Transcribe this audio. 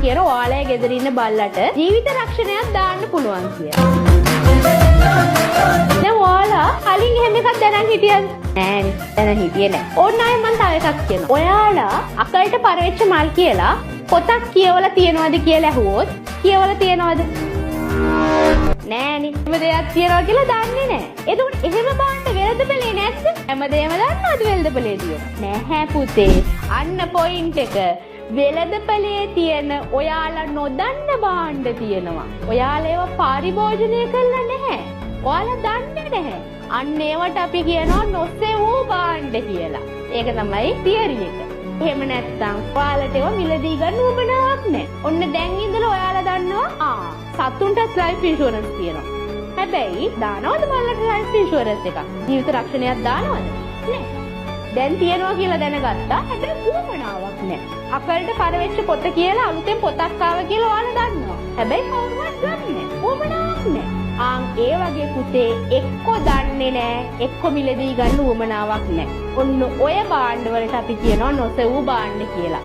කියන ඔයාලා ගෙදර ඉන්න බල්ලට ජීවිත රක්ෂණයක් දාන්න පුළුවන් කියලා. දැන් ඔයාලා කලින් එහෙම එකක් දැනන් හිටියද? නෑනේ. දැනන් හිටියේ නෑ. ඕන්න ආයෙ මං තව එකක් කියනවා. ඔයාලා අකලට පරවෙච්ච මල් කියලා පොතක් කියවලා තියනවද කියලා ඇහුවොත් කියවලා තියනවද? නෑනේ. එහෙම දෙයක් තියනවා කියලා දන්නේ නෑ. එතකොට එහෙම භාණ්ඩ වෙළඳපොලේ නැද්ද? හැමදේම දන්නවද වෙළඳපොලේ තියෙන? නැහැ පුතේ. අන්න පොයින්ට් එක. වෙළඳපොලේ තියෙන ඔයාලා නොදන්න භාණ්ඩ තියෙනවා. ඔයාලා ඒවා පරිභෝජනය කරලා නැහැ. ඔයාලා දන්නේ නැහැ. අන්න ඒවට අපි කියනවා නොසෙවූ භාණ්ඩ කියලා. ඒක තමයි තියරි එක. එහෙම නැත්තම් ඔයාලට ඒවා මිලදී ගන්න උවමනාවක් නැහැ. ඔන්න දැන් ඉඳලා ඔයාලා දන්නවා සතුන්ටත් ලයිෆ් ඉන්ෂුරන්ස් තියෙනවා. හැබැයි දානවද බල්ලට ලයිෆ් ඉන්ෂුරන්ස් එකක්? ජීවිත රක්ෂණයක් දානවද? නෑ. දැන් තියනවා කියලා දැනගත්තා. හැබැයි උවමනාවක් නෑ. අකලට පරවෙච්ච පොත කියලා අලුතෙන් පොතක් ආවා කියලා ඔයාලා දන්නවා. හැබැයි කවුරුවත් ගන්නෑ. උවමනාවක් නෑ. ආන් ඒ වගේ පුතේ එක්කො දන්නේ නෑ, එක්කො මිලදී ගන්න උවමනාවක් නෑ. ඔන්න ඔය භාණ්ඩ වලට අපි කියනවා නොසෙවූ භාණ්ඩ කියලා.